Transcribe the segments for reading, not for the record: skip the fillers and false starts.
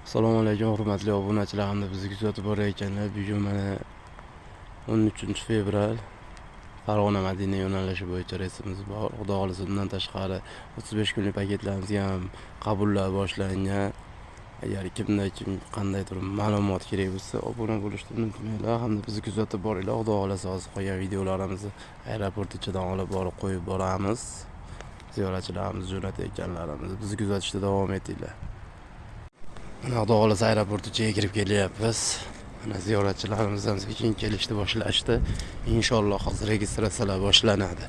Assalomu alaykum hurmatli obunachilar hamda bizni kuzatib borayotganlar. Bugun mana 13 fevral Farg'ona Madina yo'nalishi bo'yicha reysimiz bor. Xudo xohlasa undan tashqari 35 kunlik paketlarimizga ham qabullar boshlangan. Agar kimda kim qandaydir ma'lumot kerak bo'lsa, obuna bo'lishni unutmanglar hamda bizni kuzatib boringlar. Xudo xohlasa hozir qolgan videolarimizni aeroport ichidan olib borib qo'yib boramiz. Ziyoratchilarimiz jo'natayotganlarimiz bizni kuzatishda davom etinglar. Mana xudo xohlasa aeroport ichiga kirib kelyapmiz. Mana ziyoratchilarimiz ham sekin kelishni boshlashdi. Inshaalloh hozir registratsiyalar boshlanadi.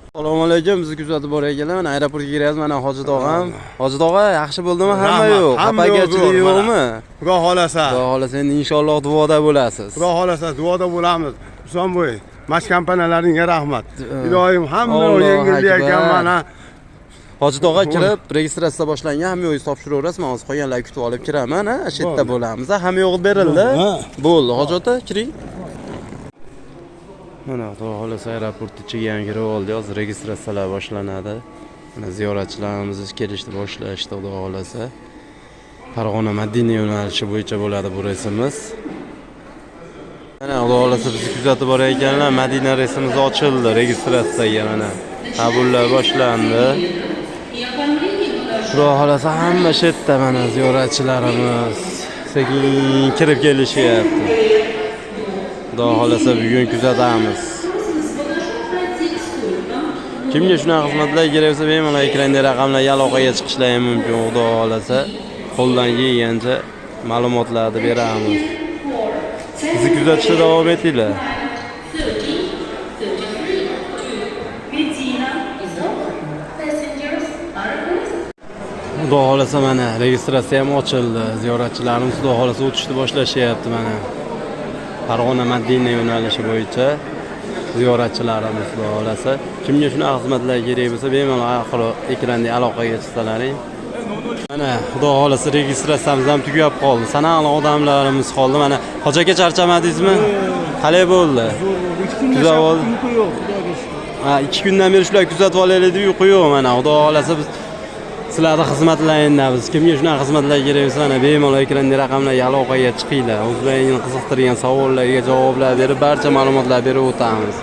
Assalomu alaykum, bizni kuzatib borayotganlar. Mana aeroportga kiryapmiz. Mana Hoji tog'am. Hoji tog'a, yaxshi bo'ldimi? Hamma Rahmat. yo'q. Hamma yo'q, Xafagarchilik zo'r, yo'qmi? Xudo xohlasa. Xudo xohlasa endi inshaalloh duoda bo'lasiz. Xudo xohlasa duoda bo'lamiz. Husanboy, mash kompaniyalaringga rahmat. Iloyim hamma Allohu yengillik ekan akbar. Mana. Hoji tog'a kirib, registratsiya boshlangan, hamma yo'q topshiraverasiz. Men hozir qolganlarni kutib olib kiraman, ha, shu yerda bo'lamiz. Hamma yo'q berildi. Ha. Bo'ldi, Hoji ota, kiring. Mana xudo xohlasa aeroport ichiga ham kirib oldik. Hozir registratsiyalar boshlanadi. Mana ziyoratchilarimiz kelishni boshlashdi, xudo xohlasa. Farg'ona Madina yo'nalishi bo'yicha bo'ladi bu reysimiz. Mana xudo xohlasa bizni kuzatib borayotganlar, Madina reysimiz ochildi registratsiyaga mana. Qabullar boshlandi. Xudo xohlasa hamma shu yerda mana ziyoratchilarimiz sekin kirib kelishyapti. Xudo xohlasa bugun kuzatamiz. Kimga shunaqa xizmatlar kerak bo'lsa, bemalol ekranda raqamlarga aloqaga chiqishlari mumkin. Xudo xohlasa qo'ldan kelgancha ma'lumotlarni beramiz. Bizni kuzatishda davom etinglar. Xudo xohlasa mana registratsiya ham ochildi. Ziyoratchilarimiz xudo xohlasa o'tishni boshlashyapti mana. Farg'ona Madina yo'nalishi bo'yicha ziyoratchilarimiz xudo xohlasa. Kimga shunaqa xizmatlar kerak bo'lsa, bemalol oxiri ekranda aloqaga chiqsalaring. Mana xudo xohlasa registratsiyamiz ham tugab qoldi. Sanoqli odamlarimiz qoldi. Mana Hoji aka charchamadingizmi? Qalay bo'ldi? Juda bo'ldi. Uyqu yo'q, Xudoga shukur. Ha, 2 kundan beri shular kuzatib olaylik deb uyqu yo'q mana. Xudo xohlasa biz sizlarni xizmatlaringdamiz. Kimga shunaqa xizmatlar kerak bo'lsa, mana bemalol ekranda raqamlarga aloqaga chiqinglar. O'zlaringni qiziqtirgan savollarga javoblar berib, barcha ma'lumotlar berib o'tamiz.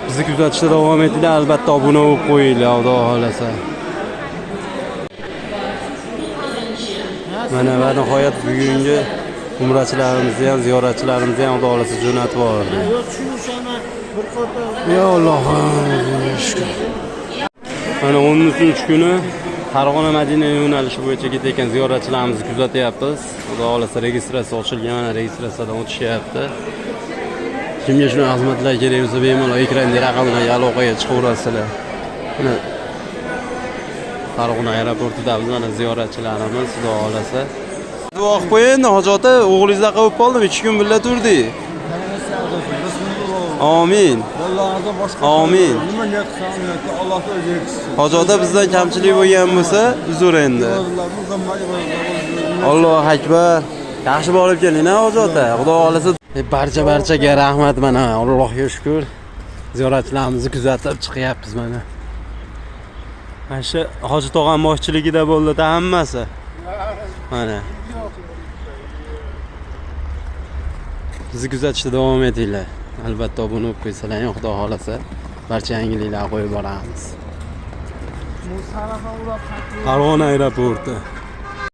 Bizni kuzatishda davom etinglar, albatta obuna bo'lib qo'yinglar, xudo xohlasa. Mana va nihoyat bugungi umrachilarimizni ham, ziyoratchilarimizni ham xudo xohlasa jo'natib yubordik. Yo'q, tushunishana bir qator. Ya Allohim, shukr. Mana 13 kuni Farg'ona Madina yo'nalishi bo'yicha ketayotgan ziyoratchilarimizni kuzatyapmiz. Xudo xohlasa registratsiya ochilgan, mana registratsiyadan o'tishyapti. Kimga shunaqa xizmatlar kerak bo'lsa, bemalol ekranda raqamlarga aloqaga chiqaverasizlar. Mana Farg'ona aeroportidamiz, mana ziyoratchilarimiz, xudo xohlasa. Duo qilib qo'ying endi, Hoji ota, o'g'lingizga qilib qoldim, 2 kun birga turdik. Amin. Bolalardan boshqa Amin. Nima niyat qilsam, niyatga Alloh o'zi yetkazsin. Hoji ota bizdan kamchilik bo'lgan bo'lsa, uzr endi. Ibodatlarni Allohu akbar. Yaxshi borib keling, ha Hoji ota. Xudo xohlasa barcha barchaga rahmat mana. Allohga shukr. Ziyoratchilarimizni kuzatib chiqyapmiz mana. Mana shu Hoji tog'am boshchiligida bo'ldi hammasi. Mana. Bizni kuzatishda davom etinglar. Albatta obuna bo'lib qo'ysalar, xudo xohlasa barcha yangiliklarni qo'yib boramiz. Farg'ona aeroporti.